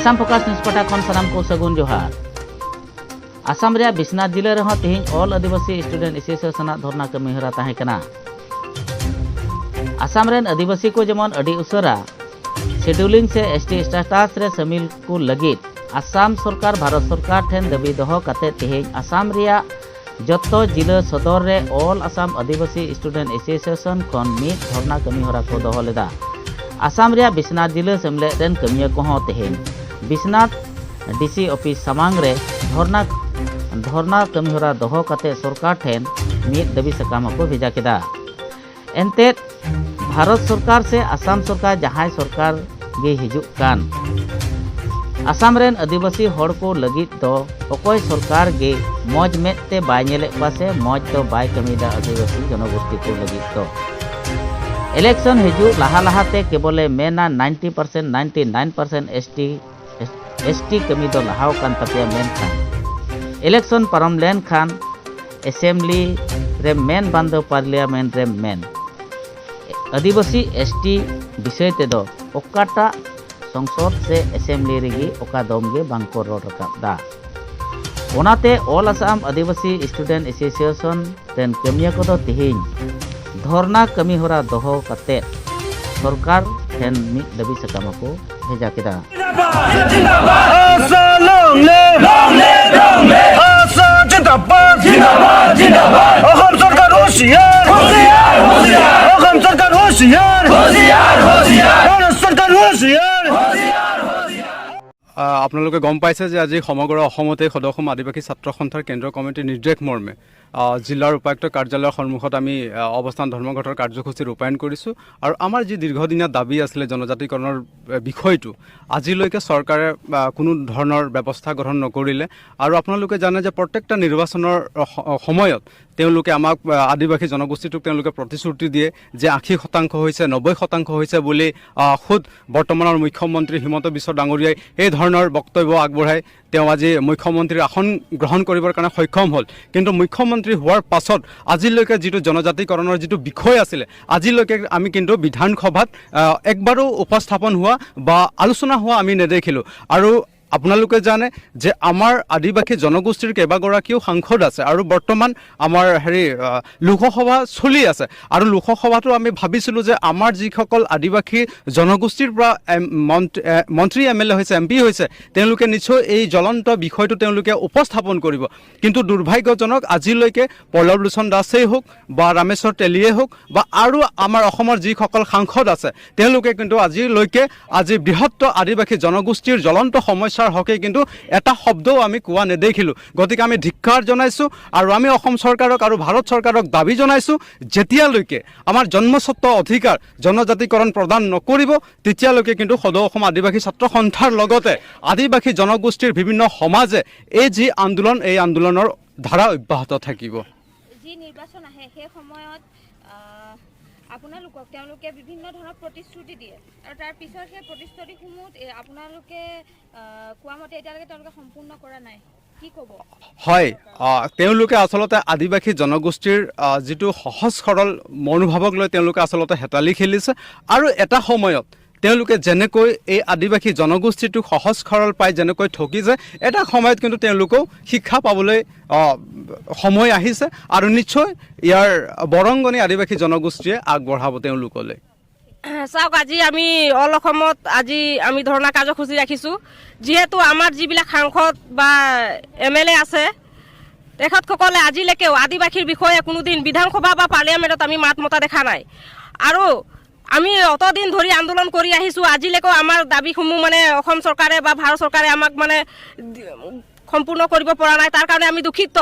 Assam focus news पाटा खन सानाम को सगुन जोहार। आसाम रिया बिश्वनाथ जिला रेहं तेहें ऑल आदिवासी स्टूडेंट एसोसिएशन धरना कमी हरा ताहें कना। आसाम रेन आदिवासी को जेमन अडी उसरा शेड्यूलिंग से एसटी स्टेटस रे शामिल को लगित आसाम सरकार भारत सरकार ठेन दाबी दोहो काते तेहें आसाम रिया जत्तो जिला सदर रे ऑल आसाम आदिवासी स्टूडेंट एसोसिएशन खन मिद धरना कमी हरा को दोहो लेदा। आसाम रिया बिश्वनाथ जिला सेमले रेन कमिया कोहो तेहें बिश्वनाथ डीसी ऑफिस सामांग रे धरना धरना कमी हरा दोहो काते सरकार ठेन मिद दाबी साकाम को भेजा केदा। एनते भारत सरकार से आसाम सरकार जहां सरकार गे हिजुक कान आसाम रेन आदिवासी हड़ को लगित दो अकोय सरकार गे मौज मेद ते बाय नेले कोवा से मौज दो बाय कमीदा आदिवासी जनगोष्ठी को लगित दो। इलेक्शन हिजु लाहा लाहाते केबले मेना 90% 99% एसटी एसटी कमी दो लाहाव कान तापेया, मेनखान इलेक्शन पारम लेन खान असेंबली रे मेन बांदो पार्लियामेंट रे मेन आदिवासी एसटी विषय तेदो ओकाटा संसद से असेंबली रेगी ओका दम गे बांको रोड रकाबदा। ओनाते ऑल आसाम आदिवासी स्टूडेंट एसोसिएशन रेन कमिया कोदो तिहिन धरना कमी हरा दोहो काते सरकार ठेन मिद दाबी साकाम को भेजा केदा। AASA long live! Long live! Long live! AASA জিন্দাবাদ! জিন্দাবাদ! জিন্দাবাদ! অসম সরকার হুঁশিয়ার! হুঁশিয়ার! হুঁশিয়ার! অসম সরকার হুঁশিয়ার! হুঁশিয়ার! হুঁশিয়ার! ভাৰত সৰকাৰ হুঁশিয়াৰ! আপোনালোকে গম পাইছে যে আজি সমগ্ৰ অসমতে সদৌ অসম আদিবাসী ছাত্ৰ সন্থাৰ কেন্দ্ৰীয় কমিটিৰ নিৰ্দেশ মৰ্মে জিলাৰ উপায়ুক্ত কাৰ্যালয়ৰ সন্মুখত আমি অৱস্থান ধৰ্মঘটৰ কাৰ্যসূচী ৰূপায়ণ কৰিছোঁ। আৰু আমাৰ যি দীৰ্ঘদিনীয়া দাবী আছিলে জনজাতিকৰণৰ বিষয়টো, আজিলৈকে চৰকাৰে কোনো ধৰণৰ ব্যৱস্থা গ্ৰহণ নকৰিলে। আৰু আপোনালোকে জানে যে প্ৰত্যেকটা নিৰ্বাচনৰ সময়ত তেওঁলোকে আমাক আদিবাসী জনগোষ্ঠীটোক তেওঁলোকে প্ৰতিশ্ৰুতি দিয়ে যে 80% হৈছে, 90% হৈছে বুলি। খুদ বৰ্তমানৰ মুখ্যমন্ত্ৰী হিমন্ত বিশ্ব ডাঙৰীয়াই এই ধৰণৰ বক্তব্য আগবঢ়াই তেওঁ আজি মুখ্যমন্ত্ৰীৰ আসন গ্ৰহণ কৰিবৰ কাৰণে সক্ষম হ'ল। কিন্তু মুখ্যমন্ত্ৰী হোৱাৰ পাছত আজিলৈকে যিটো জনজাতিকৰণৰ যিটো বিষয় আছিলে, আজিলৈকে আমি কিন্তু বিধানসভাত একবাৰো উপস্থাপন হোৱা বা আলোচনা হোৱা আমি নেদেখিলোঁ। আৰু আপোনালোকে জানে যে আমাৰ আদিবাসী জনগোষ্ঠীৰ কেইবাগৰাকীও সাংসদ আছে আৰু বৰ্তমান আমাৰ হেৰি লোকসভা চলি আছে। আৰু লোকসভাতো আমি ভাবিছিলোঁ যে আমাৰ যিসকল আদিবাসী জনগোষ্ঠীৰ পৰা মন্ত্ৰী, এম এল এ হৈছে, এম পি হৈছে, তেওঁলোকে নিশ্চয় এই জ্বলন্ত বিষয়টো তেওঁলোকে উপস্থাপন কৰিব। কিন্তু দুৰ্ভাগ্যজনক, আজিলৈকে পল্লৱ লোচন দাসেই হওক বা ৰামেশ্বৰ তেলীয়েই হওক বা আৰু আমাৰ অসমৰ যিসকল সাংসদ আছে, তেওঁলোকে কিন্তু আজিলৈকে আজি বৃহত্তৰ আদিবাসী জনগোষ্ঠীৰ জ্বলন্ত সমস্যাৰ হকে কিন্তু এটা শব্দও আমি কোৱা নেদেখিলোঁ। গতিকে আমি ধিক্কাৰ জনাইছোঁ আৰু আমি অসম চৰকাৰক আৰু ভাৰত চৰকাৰক দাবী জনাইছোঁ, যেতিয়ালৈকে আমাৰ জন্মস্বত্ব অধিকাৰ জনজাতিকৰণ প্ৰদান নকৰিব, তেতিয়ালৈকে কিন্তু সদৌ অসম আদিবাসী ছাত্ৰ সন্থাৰ লগতে আদিবাসী জনগোষ্ঠীৰ বিভিন্ন সমাজে এই যি আন্দোলন, এই আন্দোলনৰ ধাৰা অব্যাহত থাকিব। যি নিৰ্বাচন আহে, সেই সময়ত আপোনালোকক তেওঁলোকে বিভিন্ন ধৰণৰ প্ৰতিশ্ৰুতি দিয়ে আৰু তাৰ পিছত সেই প্ৰতিশ্ৰুতিসমূহ আপোনালোকে কোৱা মতে এতিয়ালৈকে তেওঁলোকে সম্পূৰ্ণ কৰা নাই, কি ক'ব? হয়, তেওঁলোকে আচলতে আদিবাসী জনগোষ্ঠীৰ যিটো সহজ সৰল মনোভাৱক লৈ তেওঁলোকে আচলতে হেতালি খেলিছে। আৰু এটা সময়ত তেওঁলোকে যেনেকৈ এই আদিবাসী জনগোষ্ঠীটোক সহজ সৰল পাই যেনেকৈ ঠগিছে, এটা সময়ত কিন্তু তেওঁলোকেও শিক্ষা পাবলৈ সময় আহিছে আৰু নিশ্চয় ইয়াৰ বৰংগনি আদিবাসী জনগোষ্ঠীয়ে আগবঢ়াব তেওঁলোকলৈ। চাওক, আজি আমি অল অসমত আজি আমি ধৰ্ণা কাৰ্যসূচী ৰাখিছোঁ, যিহেতু আমাৰ যিবিলাক সাংসদ বা এম এল এ আছে, তেখেতসকলে আজিলৈকেও আদিবাসীৰ বিষয়ে কোনোদিন বিধানসভা বা পাৰ্লিয়ামেণ্টত আমি মাত মতা দেখা নাই। আৰু আমি অতদিন ধৰি আন্দোলন কৰি আহিছোঁ, আজিলৈকেও আমাৰ দাবীসমূহ মানে অসম চৰকাৰে বা ভাৰত চৰকাৰে আমাক মানে সম্পূৰ্ণ কৰিব পৰা নাই। তাৰ কাৰণে আমি দুখিত।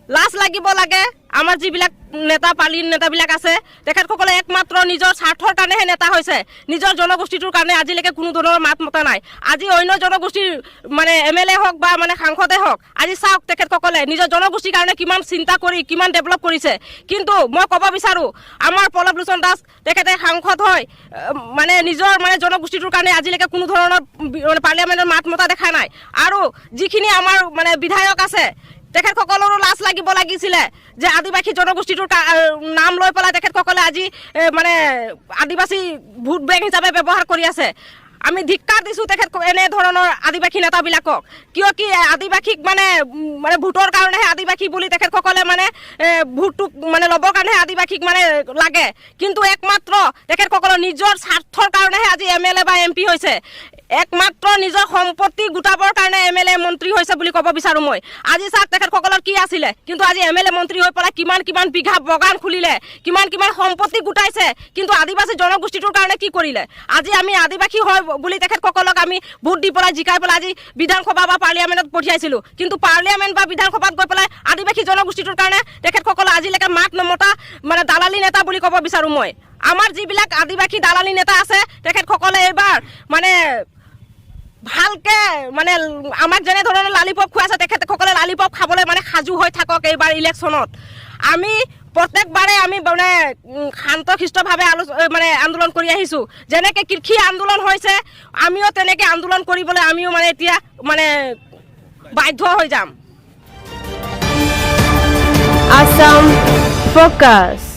লাজ লাগিব লাগে আমাৰ যিবিলাক নেতা পালি নেতাবিলাক আছে, তেখেতসকলে একমাত্ৰ নিজৰ স্বাৰ্থৰ কাৰণেহে নেতা হৈছে। নিজৰ জনগোষ্ঠীটোৰ কাৰণে আজিলৈকে কোনো ধৰণৰ মাত মতা নাই। আজি অন্য জনগোষ্ঠীৰ মানে এম এল এ হওক বা মানে সাংসদে হওক, আজি চাওক তেখেতসকলে নিজৰ জনগোষ্ঠীৰ কাৰণে কিমান চিন্তা কৰি কিমান ডেভেলপ কৰিছে। কিন্তু মই ক'ব বিচাৰোঁ, আমাৰ পল্লৱ লোচন দাস তেখেতে সাংসদ হৈ মানে নিজৰ মানে জনগোষ্ঠীটোৰ কাৰণে আজিলৈকে কোনো ধৰণৰ মানে পাৰ্লিয়ামেণ্টৰ মাত মতা দেখা নাই। আৰু যিখিনি আমাৰ মানে বিধায়ক আছে, তেখেতসকলৰো লাজ লাগিব লাগিছিলে যে আদিবাসী জনগোষ্ঠীটোৰ নাম লৈ পেলাই তেখেতসকলে আজি মানে আদিবাসী ভোট বেংক হিচাপে ব্যৱহাৰ কৰি আছে। আমি ধিক্কাৰ দিছোঁ তেখেত এনেধৰণৰ আদিবাসী নেতাবিলাকক। কিয় কি আদিবাসীক মানে ভোটৰ কাৰণেহে আদিবাসী বুলি তেখেতসকলে মানে ভোটটো মানে ল'বৰ কাৰণেহে আদিবাসীক মানে লাগে। কিন্তু একমাত্ৰ তেখেতসকলৰ নিজৰ স্বাৰ্থৰ কাৰণেহে আজি এমএলএ বা এমপি হৈছে। একমাত্ৰ নিজৰ সম্পত্তি গোটাবৰ কাৰণে এমএলএ, মন্ত্ৰী হৈছে বুলি ক'ব বিচাৰোঁ মই। আজি চাওক, তেখেতসকলৰ কি আছিলে, কিন্তু আজি এমএলএ, মন্ত্ৰী হৈ পেলাই কিমান কিমান বিঘা বাগান খুলিলে, কিমান কিমান সম্পত্তি গোটাইছে, কিন্তু আদিবাসী জনগোষ্ঠীটোৰ কাৰণে কি কৰিলে? আজি আমি আদিবাসী হয় বুলি তেখেতসকলক আমি ভোট দি পেলাই জিকাই পেলাই আজি বিধানসভা বা পাৰ্লিয়ামেণ্টত পঠিয়াইছিলোঁ। কিন্তু পাৰ্লিয়ামেণ্ট বা বিধানসভাত গৈ পেলাই আদিবাসী জনগোষ্ঠীটোৰ কাৰণে তেখেতসকলে আজিলৈকে মাত নমতা মানে দালালি নেতা বুলি ক'ব বিচাৰোঁ মই। আমাৰ যিবিলাক আদিবাসী দালালি নেতা আছে, তেখেতসকলে এইবাৰ মানে ভালকে মানে আমাক যেনেধৰণে লালিপপ খুৱাইছে, তেখেতসকলে লালিপপ খাবলৈ মানে সাজু হৈ থাকক। এইবাৰ ইলেকশ্যনত আমি প্ৰত্যেকবাৰে আমি মানে শান্তশিষ্টভাৱে মানে আন্দোলন কৰি আহিছোঁ। যেনেকৈ কৃষি আন্দোলন হৈছে, আমিও তেনেকৈ আন্দোলন কৰিবলৈ আমিও মানে এতিয়া মানে বাধ্য হৈ যাম। Assam Focus.